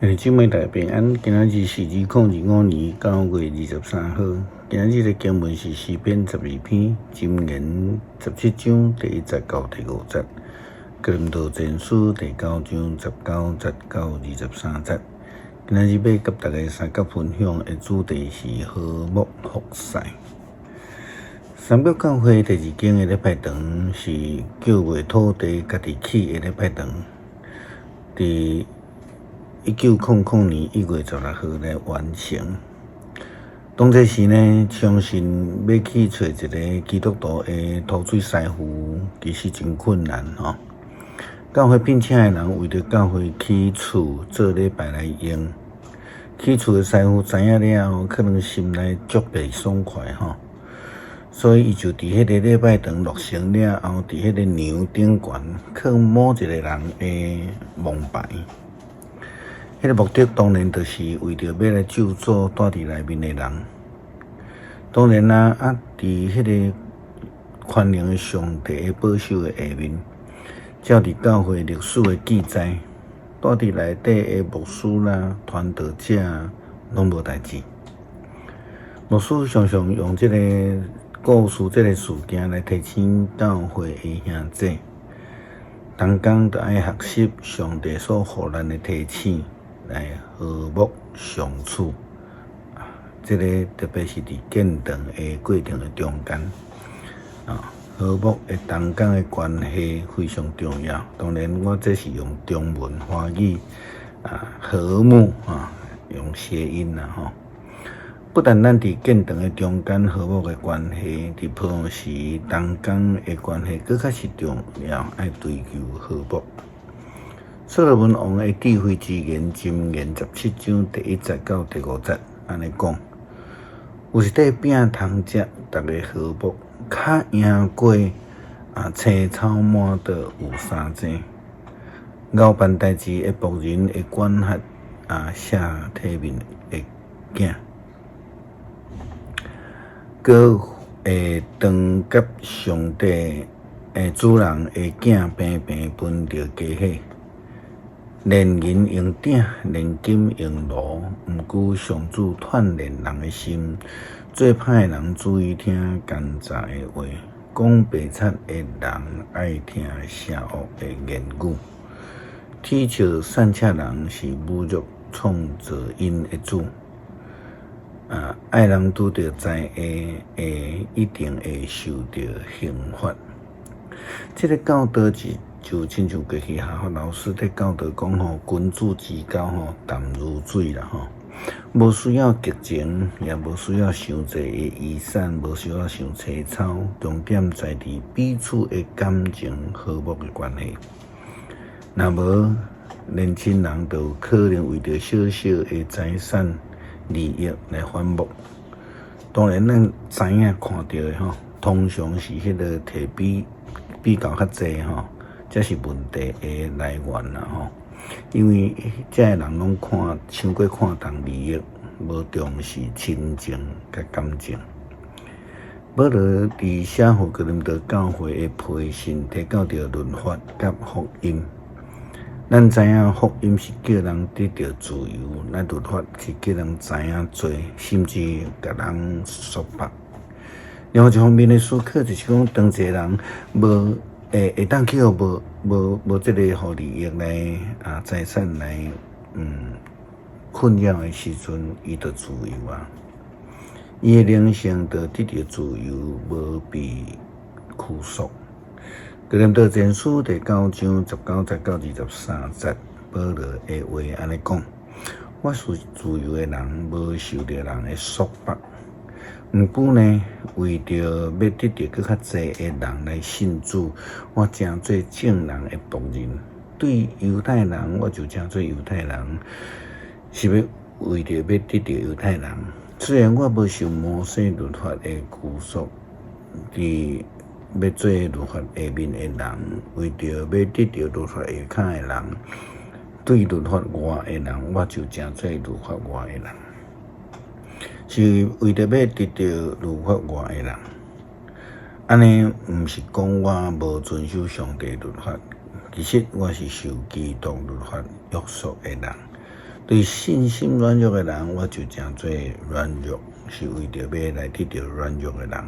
姊妹大家平安，今仔日是2025年9月23號。今仔日的經文是詩篇12篇、箴言17章第1節到第5節、哥林多前書第9章19節到23節。今仔日欲佮大家相佮分享的主題是和睦服侍。三國教會第二間的禮拜堂是叫賣土地家己起的禮拜堂，佇1900年1月16號來完成。當這時呢，相信欲去揣一个基督徒的塗水師傅，其實真困難吼。教會聘請的人為著教會起厝做禮拜來用，起厝的師傅知影了後，可能心內足袂爽快吼。所以伊就佇彼个禮拜堂落成了後，佇彼个梁頂懸囥某一个人的墓牌。彼个目的當然就是為著欲來咒詛蹛佇內面的人。當然啦，佇彼个寬容的上帝的保守的下面，照佇教會歷史的記載，蹛佇內底的牧師啦、傳道者攏無代誌。牧師常常用這個故事、這个事件來提醒教會的兄弟，同工著愛學習上帝所予咱的提醒，來和睦相處，這个特別是佇建堂的過程的中間，和睦的同工的關係非常重要。當然，我這是用中文華語啊，和睦啊，用諧音啦吼。不但咱佇建堂的中間和睦的關係，佇普通時同工的關係，閣較是重要，愛追求和睦。所羅門王的智慧之言，箴言17章第1節到第5節，按呢講：有一塊餅通食，逐家和睦，較贏過青草滿桌有三濟。𠢕辦代誌的僕人會管轄謝體面的囝，閣會當佮上帝的主人的囝平平分著家伙。煉銀用鼎，煉金用爐，毋過上主鍛煉人的心。做歹的人注意聽奸詐的話，講白賊的人愛聽邪惡的言語。恥笑散赤人是侮辱創造𪜶的主。愛人拄著災禍，會一定會受著刑罰。這个教導是就親像過去哈佛老師咧教導講吼，君子之交吼淡如水啦吼，無需要激情，也無需要傷濟的遺產，無需要傷凄操，重點在佇彼此的感情和睦的關係。若無年輕人就有可能為著小小的財產利益來反目。當然，咱知影看著的吼，通常是彼个提比較較濟吼，才是問題的來源啦吼。因為這个人攏看傷過看重利益，無重視親情佮感情。保羅佇寫予哥林多教會的批信，提到著律法佮福音。咱知影福音是叫人得著自由，咱律法是叫人知影罪，甚至共人束縛。另外一方面的思考就是講，當一個人無會會當去予無這个予利益來財產來困擾的時陣，伊就自由啊。伊的靈性就得著自由，無被拘束。哥林多前書第9章19節到23節，保羅的話按呢講：我是自由的人，無受著人的束縛。毋過呢，為著欲得著閣較濟的人來信主，我成做眾人的僕人。對猶太人，我就成做猶太人，是欲為著欲得著猶太人。雖然我無受摩西律法的拘束，佇欲做律法下面的人，為著欲得著律法下跤的人，對律法外的人，我就成做律法外的人，是為著欲得著律法外的人。按呢，毋是講我無遵守上帝律法，其實我是受基督律法約束的人。對信心軟弱的人，我就成做軟弱，是為著欲來得著軟弱的人。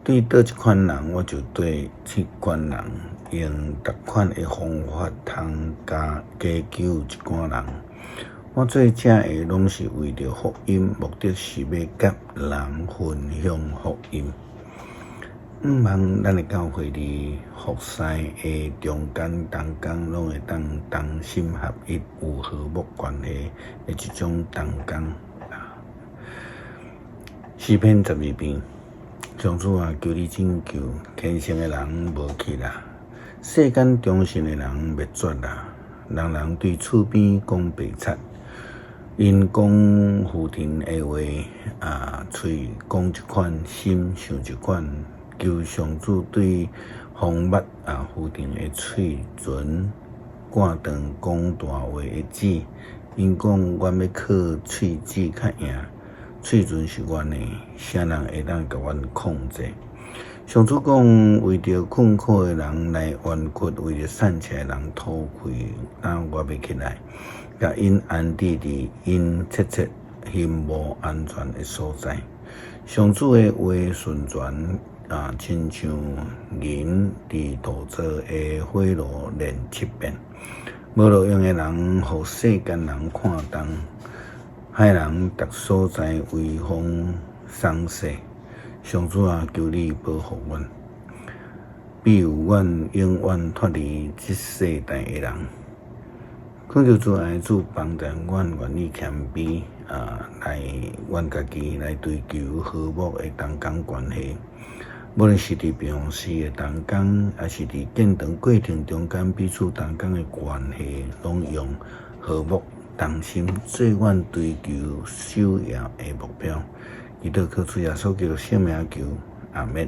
對佗一款人，我就做彼款人，用逐款的方法通加加救一寡人。我做這个攏是為著福音，目的是欲佮人分享福音。向望咱的教會佇服侍的中間同工，攏會當同心合一、有和睦關係的這種同工。詩篇12篇，上主啊，求你拯救，虔誠的人無去啦，世間忠信的人滅絕啦，人人對厝邊講白賊，𪜶講虛陳的話，啊，喙講一款，心想一款。求上主對風密啊虛陳的喙唇割斷講大話的舌。𪜶講阮欲靠喙舌較贏，喙唇是阮的，啥人會當共阮控制？上主講，為著困苦的人來冤屈，為著散赤的人吐氣，等我欲起來，共𪜶安置佇𪜶切切欣慕安全的所在。上主的話順全。啊，親像銀佇陶造的火爐煉七遍。無路用的人，予世間人看重，害人逐所在威風喪勢。上主啊，求你保護阮，庇佑阮永遠脫離這世代的人。懇求慈愛主幫助阮，願意謙卑啊，來阮家己來追求和睦的同工關係。無論是佇平常時的同工，抑是佇建堂過程中間彼此同工的關係，攏用和睦同心做阮追求首要的目標。祈禱靠主耶穌基督聖名求，阿們。